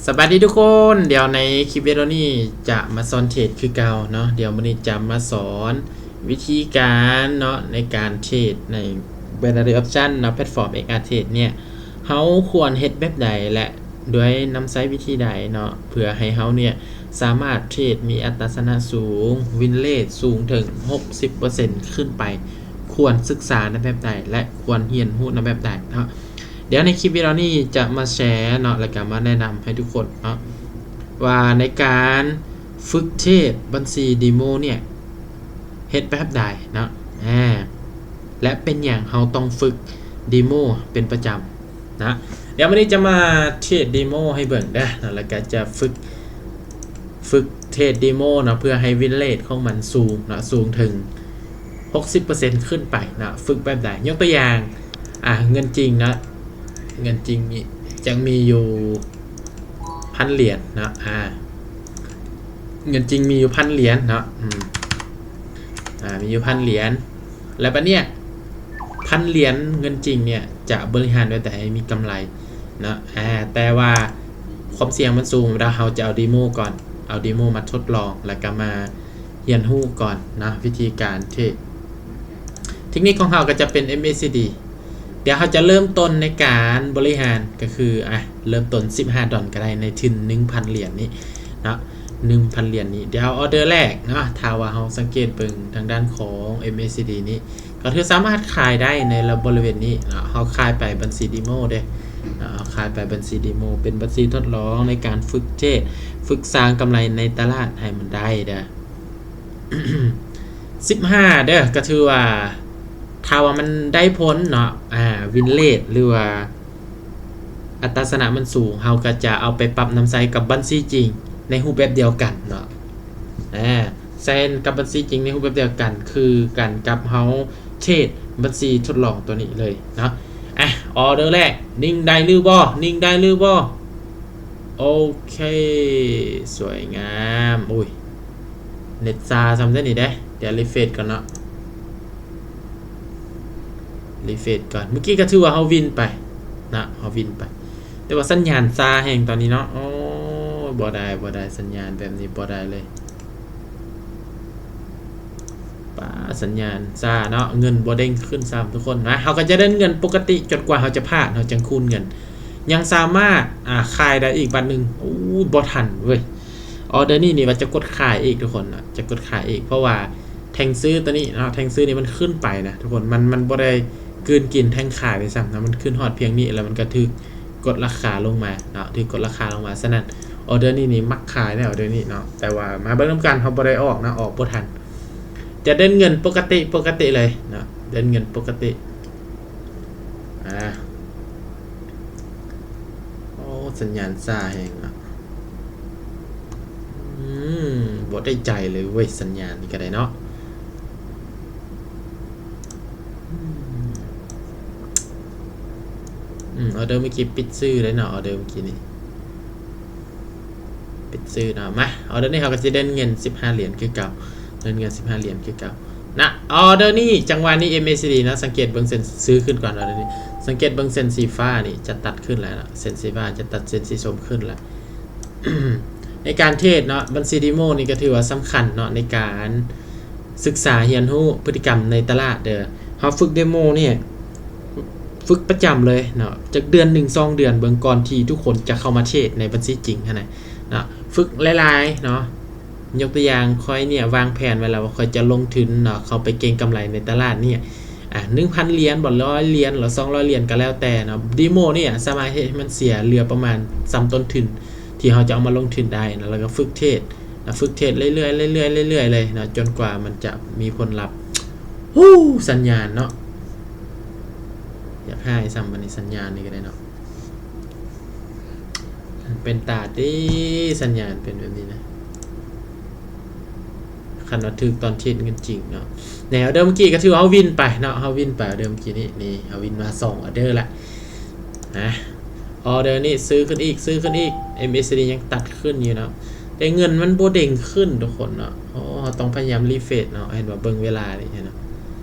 ສະບາຍດີທຸກຄົນ, ດຽວໃນຄລິບວິດີໂອນີ້ຈະມາສອນເທຣດຄືເກົ່າເນາະ. ດຽວມື້ນີ້ຈະມາສອນວິທີການເນາະ ໃນການເທຣດໃນ Binary Option ເນາະ, ແພລດຟອມ ເອັກອາເທຣດ ເນຍ ເຮົາຄວນເຮັດແບບໃດ ແລະ ໂດຍນຳໃຊ້ວິທີໃດເນາະ ເພື່ອໃຫ້ເຮົາເນຍສາມາດເທຣດມີອັດຕາຊະນະສູງ, win rate ສູງເຖິງຫົກສິບເປີເຊັນຂຶ້ນໄປ, ຄວນສຶກສາໃນແບບໃດ ແລະ ຄວນຮຽນຮູ້ໃນແບບໃດເນາະ. ດຽວໃນຄລິບວິດີໂອນີ້ຈະມາແຊເນາະ ແລ້ວກະມາແນະນຳໃຫ້ທຸກຄົນເນາະ ວ່າໃນການຝຶກເທຣດບັນຊີເດໂມເນຍ ເຮັດແບບໃດເນາະ ອາ ແລະ ເປັນຫຍັງເຮົາຕ້ອງຝຶກເດໂມເປັນປະຈຳນະ. ດຽວມື້ນີ້ຈະມາເທຣດເດໂມໃຫ້ເບິ່ງເດີເນາະ ແລ້ວກະຈະຝຶກ ຝຶກເທຣດເດໂມເນາະ ເພື່ອໃຫ້ win rate ຂອງມັນສູງເນາະ ສູງເຖິງຫົກສິບເປີເຊັນຂຶ້ນໄປເນາະ. ຝຶກແບບໃດ? ຍົກຕົວຢ່າງ ອາ ເງິນຈິງເນາະ ເງິນຈິງມີ ຈະມີຢູ່ພັນຫຼຽນເນາະ ອາ ເງິນຈິງມີຢູ່ພັນຫຼຽນເນາະ ອາ ມີຢູ່ພັນຫຼຽນ ແລ້ວບາດເນຍ ພັນຫຼຽນເງິນຈິງເນຍ ຈະບໍລິຫານແບບໃດໃຫ້ມີກຳໄລເນາະ ອາ ແຕ່ວ່າຄວາມສ່ຽງມັນສູງ ເວລາເຮົາຈະເອົາເດໂມກ່ອນ ເອົາເດໂມມາທົດລອງ ແລ້ວກະມາຮຽນຮູ້ກ່ອນເນາະ ວິທີການເທຣດ. ເທັກນິກຂອງເຮົາກະຈະເປັນ MACD. ດຽວເຮົາຈະເລີ່ມຕົ້ນໃນການບໍລິຫານ ກະຄື ອາ ເລີ່ມຕົ້ນສິບຫ້າດອນກະໄດ້ ໃນທຶນໜຶ່ງພັນຫຼຽນນີ້ເນາະ ໜຶ່ງພັນຫຼຽນນີ້. ດຽວອໍເດີແລກເນາະ ຖ້າວ່າເຮົາສັງເກດເບິ່ງທາງດ້ານຂອງ MACD ນີ້ ກະຖືສາມາດຂາຍໄດ້ໃນລະ ບໍລິເວນນີ້ເນາະ. ເຮົາຂາຍໄປບັນຊີເດໂມເດ້ເນາະ ເຮົາຂາຍໄປບັນຊີເດໂມ ເປັນບັນຊີທົດລອງໃນການຝຶກເທຣດ ຝຶກສ້າງກຳໄລໃນຕະຫຼາດໃຫ້ມັນໄດ້ເດີ. ສິບຫ້າເດີ ກະຖືວ່າ ຖ້າວ່າມັນໄດ້ຜົນເນາະ ອາ win rate ຫຼືວ່າອັດຕາຊະນະມັນສູງ ເຮົາກະຈະເອົາໄປປັບນຳໃຊ້ກັບບັນຊີຈິງໃນຮູບແບບດຽວກັນເນາະ ອາ ໃຊ້ກັບບັນຊີຈິງໃນຮູບແບບດຽວກັນ ຄືກັນກັບເຮົາເທຣດບັນຊີທົດລອງໂຕນີ້ເລີຍເນາະ. ອາ ອໍເດີແລກ ນິ່ງໄດ້ຫຼືບໍ່? ນິ່ງໄດ້ຫຼືບໍ່? ໂອເຄ ສວຍງາມ. ໂອ້ຍ ເນັດຊ້າຊ້ຳເດ້ນີ້ເດ້. ດຽວຣີເຟຣຊກ່ອນເນາະ ຣີເຟຣຊກ່ອນ. ເມື່ອກີ້ກະຖືວ່າເຮົາວິນໄປເນາະ ເຮົາວິນໄປ ແຕ່ວ່າສັນຍານຊ້າແຮງຕອນນີ້ເນາະ. ໂອ້ ບໍ່ໄດ້ ບໍ່ໄດ້ ສັນຍານແບບນີ້ບໍ່ໄດ້ເລີຍ. ປາ ສັນຍານຊ້າເນາະ ເງິນບໍ່ເດ້ງຂຶ້ນຊ້ຳທຸກຄົນ. ມາ ເຮົາກະຈະເດີນເງິນປົກກະຕິຈົນກວ່າເຮົາຈະພາດ ເຮົາຈຶ່ງຄູນເງິນ ຍັງສາມາດ ອາ ຂາຍໄດ້ອີກບາດໜຶ່ງ. ໂອ້ ບໍ່ທັນເວີຍ ອໍເດີນີ້ນີ້ວ່າຈະກົດຂາຍອີກທຸກຄົນເນາະ ຈະກົດຂາຍອີກ ເພາະວ່າແທ່ງຊື້ໂຕນີ້ເນາະ ແທ່ງຊື້ນີ້ມັນຂຶ້ນໄປນະທຸກຄົນ ມັນ ມັນບໍ່ໄດ້ກືນກິນແທ່ງຂາຍດ້ວຍຊ້ຳນະ ມັນຂຶ້ນຮອດພຽງນີ້ແລ້ວມັນກະຖືກ ກົດລາຄາລົງມາເນາະ ຖືກກົດລາຄາລົງມາ. ສະນັ້ນ ອໍເດີນີ້ນີ້ມັກຂາຍແລ້ວ ອໍເດີນີ້ເນາະ ແຕ່ວ່າມາເບິ່ງນຳກັນ ເຮົາບໍ່ໄດ້ອອກເນາະ ອອກບໍ່ທັນ. ຈະເດີນເງິນປົກກະຕິ ປົກກະຕິເລີຍເນາະ ເດີນເງິນປົກກະຕິ. ອາ ໂອ້ ສັນຍານຊ້າແຮງເນາະ. ອືມ ບໍ່ໄດ້ໃຈເລີຍເວີຍ ສັນຍານນີ້ກະໄດ້ເນາະ. ອືມ ອໍເດີມື້ກີ້ປິດຊື່ເລີຍເນາະ ອໍເດີມື້ກີ້ນີ້ ປິດຊື່ເນາະ. ມາ ອໍເດີນີ້ເຮົາກະຊິເດີນເງິນສິບຫ້າຫຼຽນຄືເກົ່າ ເດີນເງິນສິບຫ້າຫຼຽນຄືເກົ່ານະ. ອໍເດີນີ້ ຈັງຫວະນີ້ MACD ເນາະ ສັງເກດເບິ່ງເສັ້ນຊື້ຂຶ້ນກ່ອນ ອໍເດີນີ້ ສັງເກດເບິ່ງເສັ້ນສີຟ້ານີ້ຈະຕັດຂຶ້ນແລ້ວເນາະ ເສັ້ນສີຟ້າຈະຕັດເສັ້ນສີສົ້ມຂຶ້ນແລ້ວ. ໃນການເທຣດເນາະ ບັນຊີເດໂມນີ້ກະຖືວ່າສຳຄັນເນາະ ໃນການສຶກສາຮຽນຮູ້ພຶດຕິກຳໃນຕະຫຼາດເດີ. ເຮົາຝຶກເດໂມນີ້ ຝຶກປະຈຳເລີຍເນາະ ຈັກເດືອນໜຶ່ງສອງເດືອນເບິ່ງ ກ່ອນທີ່ທຸກຄົນຈະເຂົ້າມາເທຣດໃນບັນຊີຈິງຫັ້ນນະເນາະ. ຝຶກຫຼາຍໆເນາະ ຍົກຕົວຢ່າງ ຂ້ອຍເນຍວາງແຜນໄວ້ແລ້ວວ່າຂ້ອຍຈະລົງທຶນເນາະ ເຂົ້າໄປເກັງກຳໄລໃນຕະຫຼາດນີ້ ອາ ໜຶ່ງພັນຫຼຽນບໍ ຮ້ອຍຫຼຽນຫຼືສອງຮ້ອຍຫຼຽນກະແລ້ວແຕ່ເນາະ. ເດໂມນີ້ສາມາດເຮັດໃຫ້ມັນເສຍເຫຼືອປະມານສ່ຳຕົ້ນທຶນທີ່ເຮົາຈະເອົາມາລົງທຶນໄດ້ເນາະ ແລ້ວກະຝຶກເທຣດ ແລ້ວຝຶກເທຣດເລື້ອຍໆ ເລື້ອຍໆ ເລື້ອຍໆເລີຍເນາະ ຈົນກວ່າມັນຈະມີຜົນລັບ. ຫູ ສັນຍານເນາະ ຢາກຮ້າຍຊ້ຳ ບາດນີ້ສັນຍານນີ້ກະໄດ້ເນາະ. ເປັນຕາຕິ ສັນຍານເປັນແບບນີ້ນະ ຄັນວ່າຖືກຕອນເທຣດເງິນຈິງເນາະ. ແນວເດີ ເມື່ອກີ້ກະຖືວ່າເຮົາວິນໄປເນາະ ເຮົາວິນໄປ ເດີ ເມື່ອກີ້ນີ້ ນີ້ ເຮົາວິນມາສອງອໍເດີລະນະ. ອໍເດີນີ້ຊື້ຂຶ້ນອີກ ຊື້ຂຶ້ນອີກ MACD ຍັງຕັດຂຶ້ນຢູ່ເນາະ ແຕ່ເງິນມັນບໍ່ເດ້ງຂຶ້ນທຸກຄົນເນາະ. ໂອ້ ເຮົາຕ້ອງພະຍາຍາມຣີເຟຣຊເນາະ ເຫັນບໍ່ ເບິ່ງເວລານີ້ເນາະ.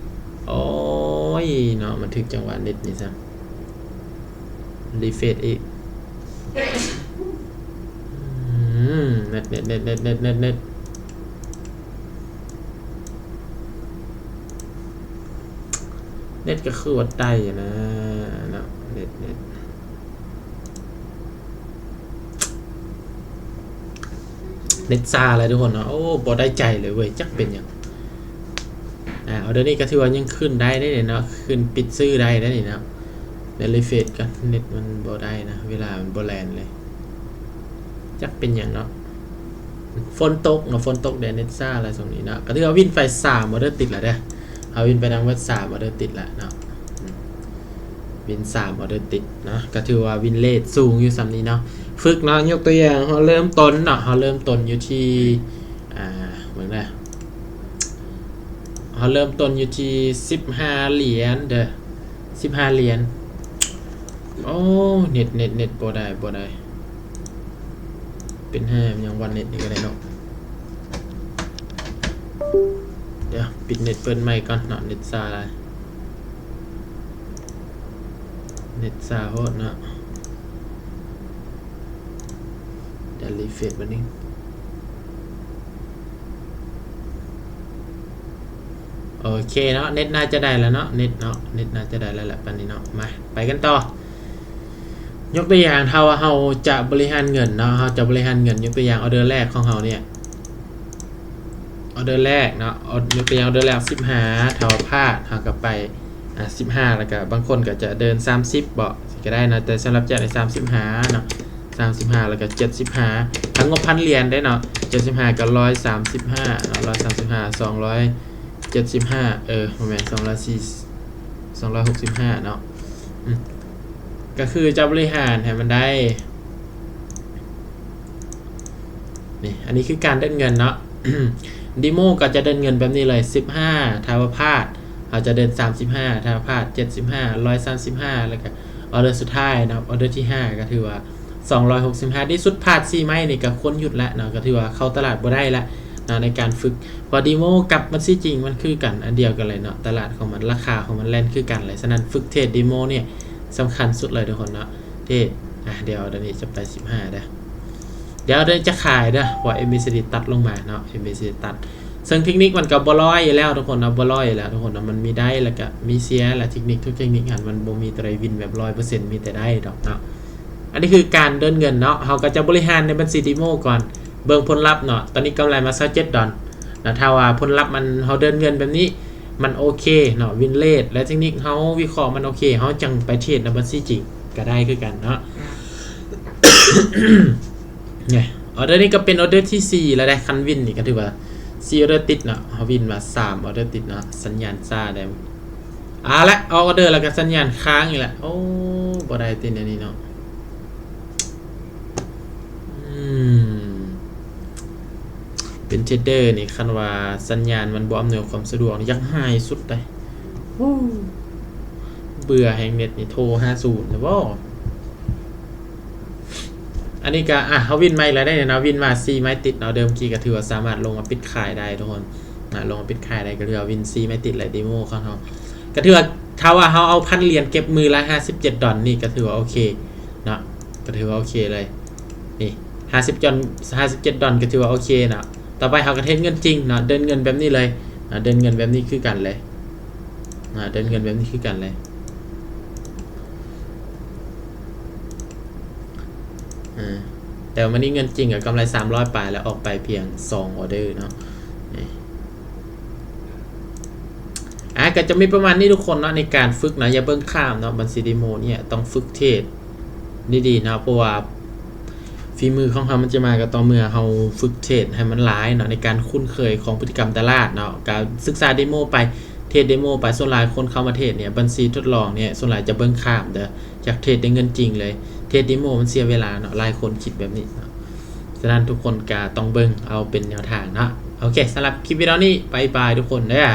ໂອ້ຍເນາະ ມັນຖືກຈັງຫວະເນັດນີ້ຊ້ຳ. ຣີເຟຣຊອີກ. ອືມ ເນັດ ເນັດ ເນັດ ເນັດ ເນັດ ເນັດ ເນັດ ເນັດກໍຄືວ່າໄດ້ນະເນາະ ເນັດ ເນັດ ເນັດຊ້າແລ້ວທຸກຄົນເນາະ. ໂອ້ ບໍ່ໄດ້ໃຈເລີຍເວີຍ ຈັກເປັນຫຍັງ. ອາ ອໍເດີນີ້ກໍຖືວ່າຍັງຂຶ້ນໄດ້ເດ້ເນາະ ຂຶ້ນປິດຊື້ໄດ້ເດ້ນີ້ເນາະ. ດຽວຣີເຟຣຊກ່ອນ ເນັດມັນບໍ່ໄດ້ນະ ເວລາມັນບໍ່ແລ່ນເລີຍ ຈັກເປັນຫຍັງເນາະ. ຝົນຕົກເນາະ ຝົນຕົກແດ່ ເນັດຊ້າຫຼາຍຊ່ວງນີ້ເນາະ. ກໍຖືວ່າວິນໄປສາມອໍເດີຕິດແລ້ວເດີ້ ເຮົາວິນໄປທັງໝົດສາມອໍເດີຕິດແລ້ວເນາະ. ອືມ ວິນສາມອໍເດີຕິດເນາະ ກໍຖືວ່າວິນເຣດສູງຢູ່ສ່ຳນີ້ເນາະ. ຝຶກເນາະ ຍົກຕົວຢ່າງ ເຮົາເລີ່ມຕົ້ນເນາະ ເຮົາເລີ່ມຕົ້ນຢູ່ທີ່ ອ່າ ເບິ່ງເດີ້ ເຮົາເລີ່ມຕົ້ນຢູ່ທີ່ສິບຫ້າຫຼຽນເດີ້ ສິບຫ້າຫຼຽນ. ໂອ້ ເນັດ ເນັດ ເນັດ ບໍ່ໄດ້ ບໍ່ໄດ້ ເປັນຫາຫຍັງວະ ເນັດນີ້ກໍໄດ້ເນາະ. ດຽວປິດເນັດເປີດໃໝ່ກ່ອນເນາະ ເນັດຊ້າຫຼາຍ ເນັດຊ້າໂພດເນາະ. ດຽວຣີເຟຣຊບາດໜຶ່ງ. ໂອເຄເນາະ ເນັດໜ້າຈະໄດ້ແລ້ວເນາະ ເນັດເນາະ ເນັດໜ້າຈະໄດ້ແລ້ວແຫຼະປານນີ້ເນາະ. ມາ ໄປກັນຕໍ່. ຍົກຕົວຢ່າງ ຖ້າວ່າເຮົາຈະບໍລິຫານເງິນເນາະ ເຮົາຈະບໍລິຫານເງິນ ຍົກຕົວຢ່າງ ອໍເດີແລກຂອງເຮົາເນີ້ຍ ອໍເດີແລກເນາະ ເອົາ ຍົກຕົວຢ່າງ ອໍເດີແລກສິບຫ້າ ຖ້າວ່າພາດ ເຮົາກໍໄປ ອ່າ ສິບຫ້າ ແລ້ວກໍບາງຄົນກໍຈະເດີນສາມສິບເບາະ ຊິກໍໄດ້ເນາະ. ແຕ່ສຳລັບແຈັກນີ້ ສາມສິບຫ້າເນາະ ສາມສິບຫ້າ ແລ້ວກໍເຈັດສິບຫ້າ. ຖ້າງົບພັນຫຼຽນເດ້ເນາະ ເຈັດສິບຫ້າ ກໍຮ້ອຍສາມສິບຫ້າເນາະ ຮ້ອຍສາມສິບຫ້າ ສອງຮ້ອຍເຈັດສິບຫ້າ ເອີ ບໍ່ແມ່ນ ສອງຮ້ອຍສີ່ ສອງຮ້ອຍຫົກສິບຫ້າເນາະ. ອືມ ກໍຄືຈະບໍລິຫານໃຫ້ມັນໄດ້. ນີ້ ອັນນີ້ຄືການເດີນເງິນເນາະ ເດໂມກໍຈະເດີນເງິນແບບນີ້ເລີຍ ສິບຫ້າ ຖ້າວ່າພາດ ເຮົາຈະເດີນສາມສິບຫ້າ ຖ້າພາດ ເຈັດສິບຫ້າ ຮ້ອຍສາມສິບຫ້າ ແລ້ວກໍອໍເດີສຸດທ້າຍເນາະ ອໍເດີທີຫ້າ ກໍຖືວ່າສອງຮ້ອຍຫົກສິບຫ້າ ທີ່ສຸດ ພາດສີ່ໄມ້ນີ້ກໍຄວນຢຸດແລ້ວເນາະ ກໍຖືວ່າເຂົ້າຕະຫຼາດບໍ່ໄດ້ແລ້ວເນາະ ໃນການຝຶກ. ເພາະເດໂມກັບບັນຊີຈິງມັນຄືກັນ ອັນດຽວກັນເລີຍເນາະ ຕະຫຼາດຂອງມັນ ລາຄາຂອງມັນແລ່ນຄືກັນເລີຍ. ສະນັ້ນຝຶກເທຣດເດໂມນີ້ສຳຄັນສຸດເລີຍທຸກຄົນເນາະ ເທຣດ. ອ່າ ດຽວ ດຽວນີ້ຈະໄປສິບຫ້າເດີ້ ດຽວ ດຽວຈະຂາຍເດີ້ ເພາະວ່າເອັມເອຊີດີຕັດລົງມາເນາະ ເອັມເອຊີດີຕັດ. ເຊິ່ງເທັກນິກມັນກໍບໍ່ລອຍຢູ່ແລ້ວທຸກຄົນເນາະ ບໍ່ລອຍຢູ່ແລ້ວທຸກຄົນເນາະ ມັນມີໄດ້ ແລ້ວກໍມີເສຍ ແລະ ເທັກນິກທຸກເທັກນິກຫັ້ນ ມັນບໍ່ມີຕົວໃດວິນແບບຮ້ອຍເປີເຊັນ ມີແຕ່ໄດ້ດອກເນາະ. ອັນນີ້ຄືການເດີນເງິນເນາະ ເຮົາກໍຈະບໍລິຫານໃນບັນຊີເດໂມກ່ອນ ເບິ່ງຜົນລັບເນາະ. ຕອນນີ້ກຳໄລມາຊາວເຈັດດອນນະ ຖ້າວ່າຜົນລັບມັນ ເຮົາເດີນເງິນແບບນີ້ ມັນໂອເຄເນາະ ວິນເຣດ ແລະ ເທັກນິກເຮົາວິເຄາະມັນໂອເຄ ເຮົາຈັ່ງໄປເທຣດໃນບັນຊີຈິງກໍໄດ້ຄືກັນເນາະ. ນີ້ ອໍເດີນີ້ກໍເປັນອໍເດີທີສີ່ແລ້ວເດ້ ຄັນວິນນີ້ກໍຖືວ່າສີ່ອໍເດີຕິດເນາະ ເຮົາວິນມາສາມອໍເດີຕິດເນາະ ສັນຍານຊ້າແດ່. ເອົາລະ ອອກອໍເດີແລ້ວກໍສັນຍານຄ້າງອີກລະ ໂອ້ ບໍ່ໄດ້ຕິແນວນີ້ເນາະ. ອືມ ເປັນເທຣດເດີນີ້ ຄັນວ່າສັນຍານມັນບໍ່ອຳນວຍຄວາມສະດວກນີ້ ຢາກຫາຍສຸດເດ. ໂອ້ ເບື່ອແຮງ ເນັດນີ້ໂທຫາສູນແລ້ວບໍ. ອັນນີ້ກໍ ອ່ະ ເຮົາວິນມາອີກແລ້ວເດ້ເນາະ ວິນມາສີ່ໄມ້ຕິດເນາະ. ເດີມກີ້ກໍຖືວ່າສາມາດລົງມາປິດຂາຍໄດ້ທຸກຄົນນະ ລົງມາປິດຂາຍໄດ້ ກໍຖືວ່າວິນສີ່ໄມ້ຕິດແລ້ວ ເດໂມຂອງເຮົາ. ກໍຖືວ່າ ຖ້າວ່າເຮົາເອົາພັນຫຼຽນເກັບມື້ລະຫ້າສິບເຈັດດອນນີ້ ກໍຖືວ່າໂອເຄເນາະ ກໍຖືວ່າໂອເຄເລີຍ. ນີ້ ຫ້າສິບດອນ ຫ້າສິບເຈັດດອນ ກໍຖືວ່າໂອເຄເນາະ. ຕໍ່ໄປເຮົາກໍເທຣດເງິນຈິງເນາະ ເດີນເງິນແບບນີ້ເລີຍເນາະ ເດີນເງິນແບບນີ້ຄືກັນເລີຍເນາະ ເດີນເງິນແບບນີ້ຄືກັນເລີຍ. ເອີ ແຕ່ວ່າມື້ນີ້ເງິນຈິງກໍກຳໄລສາມຮ້ອຍປາຍ ແລ້ວອອກໄປພຽງສອງອໍເດີເນາະ. ນີ້ ອ່າ ກໍຈະມີປະມານນີ້ທຸກຄົນເນາະ ໃນການຝຶກເນາະ ຢ່າເບິ່ງຂ້າມເນາະ ບັນຊີເດໂມນີ້ຕ້ອງຝຶກເທຣດດີໆເນາະ ເພາະວ່າ ຝີມືຂອງເຮົາມັນຈະມາກໍຕໍ່ເມື່ອເຮົາຝຶກເທຣດໃຫ້ມັນຫຼາຍເນາະ ໃນການຄຸ້ນເຄີຍຂອງພຶດຕິກຳຕະຫຼາດເນາະ. ກະສຶກສາເດໂມໄປ ເທຣດເດໂມໄປ. ສ່ວນຫຼາຍຄົນເຂົ້າມາເທຣດເນຍ ບັນຊີທົດລອງເນຍ ສ່ວນຫຼາຍຈະເບິ່ງຂ້າມເດີ້ ຢາກເທຣດໄດ້ເງິນຈິງເລີຍ. ເທຣດເດໂມມັນເສຍເວລາເນາະ ຫຼາຍຄົນຄິດແບບນີ້ເນາະ. ສະນັ້ນທຸກຄົນກະຕ້ອງເບິ່ງເອົາເປັນແນວທາງເນາະ. ໂອເຄ ສຳລັບຄລິບວິດີໂອນີ້ ບາຍບາຍທຸກຄົນເດີ້.